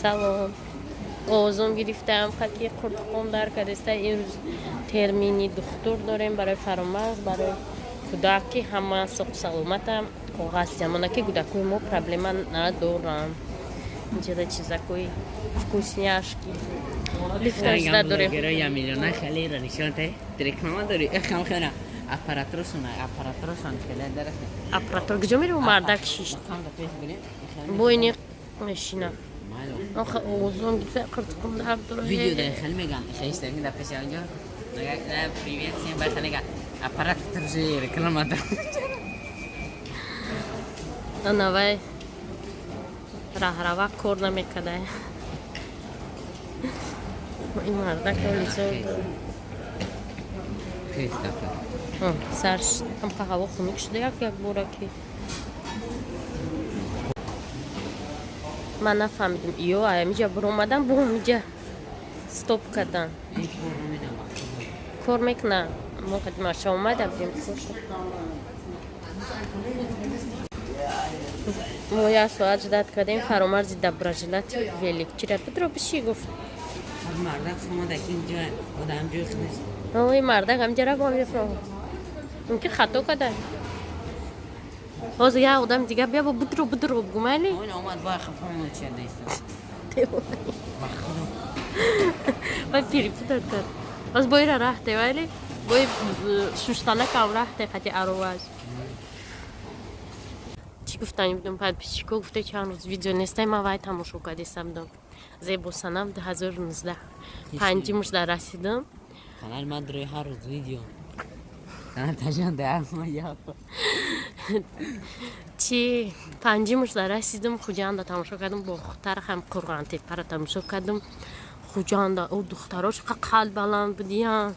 Салом. Овозон гирифтам, хаки қуртқон дар кадаста. Имрӯз термини духтур дорем барои Фаромарз, барои кӯдак, ки ҳама соқу саломатам. Коғаз замона ки кӯдакои мо проблема надоранд. Инҷода чизакои вкусняшки. Лифтажда дорем. Я миллиона хеле нишон те. Реклама дори. Эхам хена. Аппараторшон, аппараторшон хеле дарах. Аппаратор куҷо мераву мардак шишт? Бо ини мешина. Охе овозон гирифта, қуртқон дар дорад. Видео дар хеле меган. Хеле истагин дар пеши анҷо. Мега, привет всем, бай хеле мега. Аппарат тоже реклама дор. Ана вай раҳрава кор намекарда. Ин мардак лицо сар ҳамқа ҳаво хунук шуда, як як бора ки ман нафаҳмидим, ё амиҷа биромадан, бо амиҷа стоп кардан кор мекунам. Мо қадимаша омада будем, кор шуд. Мо як соат ждать кардем. Фаромарзи доброжелатель велик чира бидро биши гуфт. Мардак фомада инҷа одам ҷои худаш. Ой, мардак ҳамҷара бо ҳамҷа фаро мумкин хато карда. Ҳозир як одами дигар бия, бо бидро, бидро бугумайли. Он омад, вай хафа чеда иста. Вай перепутал кард. Боз боира рахте, вайли бой шуштанакам рахте хати ароваш. Чӣ гуфтани будам? Подписчико гуфте, чанд рӯз видео нестай. Ман вай тамошо кардистам будам, Зебосанам 2019, панҷимуш дар расидам. Канал ма дори ҳар рӯз видео. Канал тажан дар ма як. Чи панҷимуш дар расидам, Хуҷанда тамошо кардам, Бохтар ҳам, Қурғантепара тамошо кардам. Хуҷанда о духтарош қа қалб баланд будиян,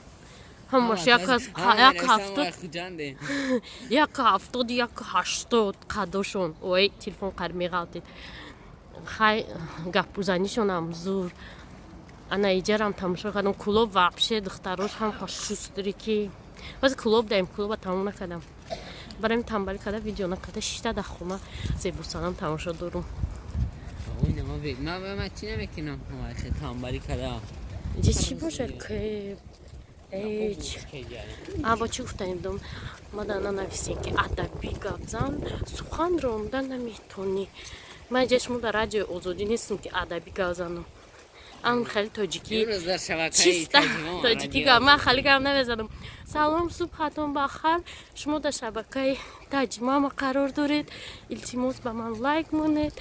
ҳамаш як аз як 70, Хуҷанде. 1,70, 1,80 қадошон. Ой, телефон қариб меғалтид. Хай, гапузанишонам зур. Ана иҷарам тамошо кардам, Кулоб вообще духтарош ҳам шустрый ки. Ҳозир Кулоб даем, Кулоба тамом накардам, барои тамбалӣ карда видео накарда, шишта дар хона Зебосанам тамошо дорум. Ой, нама бе. Ма чӣ намекунам? Тамбалӣ када. Иҷа чӣ бошад? Эч а бо чӣ гуфтанем дом мада нанависем, ки адабӣ гап зан, сухан ронда наметонӣ. Ман иҷа шумо дар Радиои Озодӣ нестам, ки адабӣ гап занам. Ан хеле тоҷикӣ Имрӯз дар шабакаи чиста Таҷима тоҷикӣ гап, ман хеле гап намезанам. Салом, субҳатон бахайр, шумо дар шабакаи Таҷимама қарор доред. Илтимос, ба ман лайк монед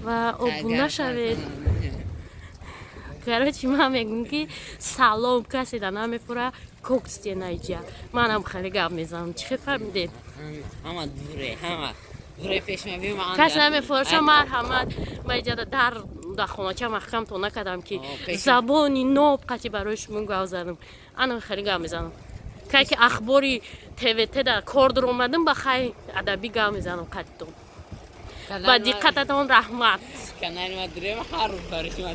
ва обуна шавед. Короче, ман мегӯм, ки салом касе да намефура коксте наиҷа. Манам хеле гап мезанам, чӣ хел фаҳмидед? Ҳама дуре, ҳама дуре пеш мебиём. Кас намефураша, марҳамат. Ман иҷада дар хонача маҳкам то накардам, ки О, пеши- забони ноб қати барои шумо гап задам. Ана хеле гап мезанам. Кай ки ахбори ТВТ да кор дуромадам, ба хай адабӣ гап мезанам қаттон. Ба диққататон раҳмат. Канали ма дуре, ҳар рӯз барои шумо.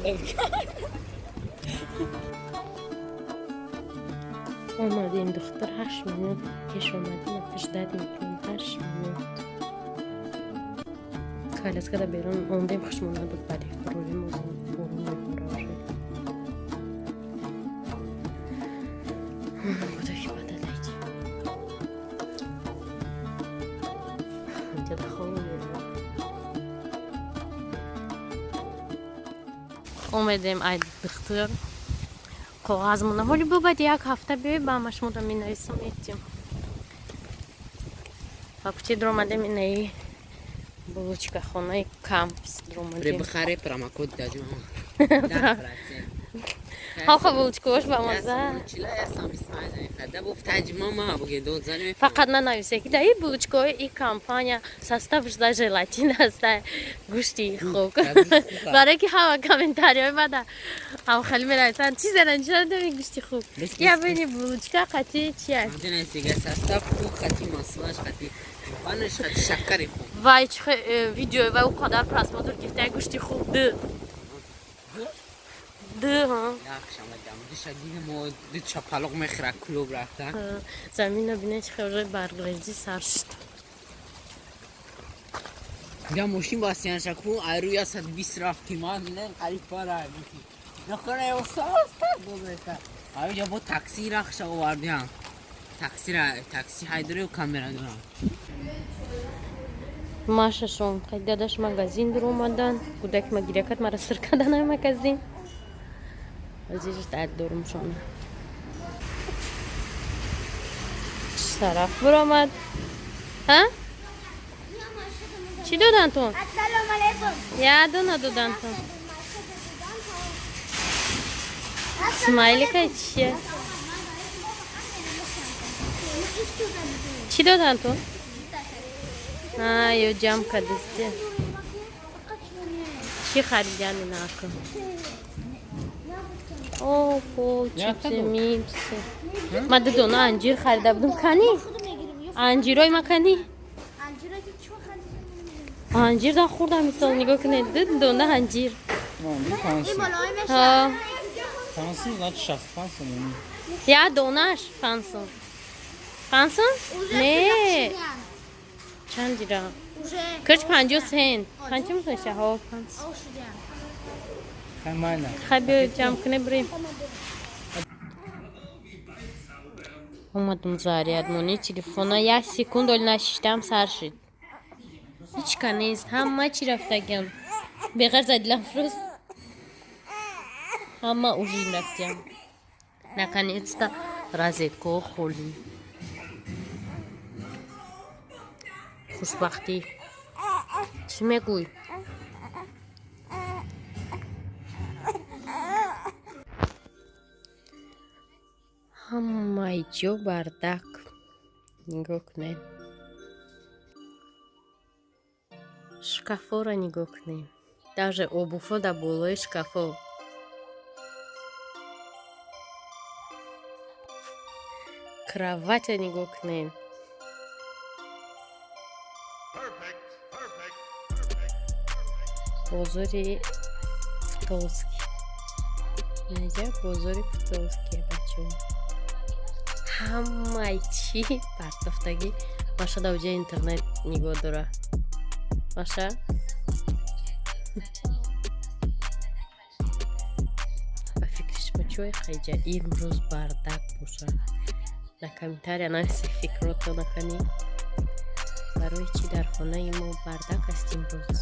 Омадем, духтар, 8 минут пеш омадем, ждать мекунем 8 минут. Коляскада берун ондем, хушмон набуд, бариф бурорем, борон мебора уже. Кудаки бадалайҷи инҷада хоб меравад. Омедем, ай духтур, коғазмона ҳоли бо баъди як ҳафта биёй, ба ҳама шумода менависам, метиём. Ба пути дуромадем инаи булочкахонаи Кампс дуромадем. Бихаре промокод дадим. Ҳоха булочкаош ба маза. Фақат нанависе ки даи булочкаҳои и компания составш да желатин аста гӯшти хук. Барое ки ҳама комментариҳои мада ҳам хеле менависанд чизе нанишонадами гӯшти хук. Я бини булочка қати чи аст? Вай видеои вай о қадар просмотр гирифта гӯшти хук д замина бинед чӣ хел баргрезӣ сар шуд. Я мошин басияншаку айру 120 рафт ки ман қариб пара я бо такси рахша овардиам. Такси ҳайдорю камера дорам. Машашон дадаш магазин дуромадан. Кӯдаки ма гиря кард, мара сир кардан ай магазин. Азиз дард дорумшона. Тараф буромад. Ҳа? Чӣ додантон? Ассалому алайкум. Я дона додантон. Смайлика чия? Чӣ додантон? А, ё ҷамъ кардисти. Чӣ харидяни накун? О, пол, чипсы, мипсы. Ма ду дона анҷир харида будум. Кани? Анҷирои ма кани? Анҷир да хӯрдам мисол нигоҳ кунед. Ду дона анҷир. Я донаш 5 сом. 5 сом? Не. Чанд дирам? Кирч 50 сент. Панҷ мешава? Ҳо, 5. Хай биё ҷамъ кунем бирем. Омадам зарядмонӣ телефона як секунд оли нашиштам сар шид. Ҳечка нест, ҳама чӣ рафтагиам. Беғарз Адилафрӯз ҳама ужин рафтиям. Наконец-то розеткаҳо холӣ. Хушбахтӣ. Чӣ мегӯй? Ҳамаи ҷо бардак. Нигоҳ кунед. Шкафҳоро нигоҳ кунед. Даже обувҳо дар болои шкафҳо. Кроватя нигоҳ кунед. Бозори Путолский. Наҷа бозори Путолский бачаҳо. Ҳамаи чӣ партофтагӣ. Маша дар оҷаи интернет нигоҳ дора. Маша? Ба фикри шумо чӣ қайҷа имрӯз бардак бошад? На комментария нависед фикротона кани. Барои чӣ дар хонаи мо бардак аст имрӯз?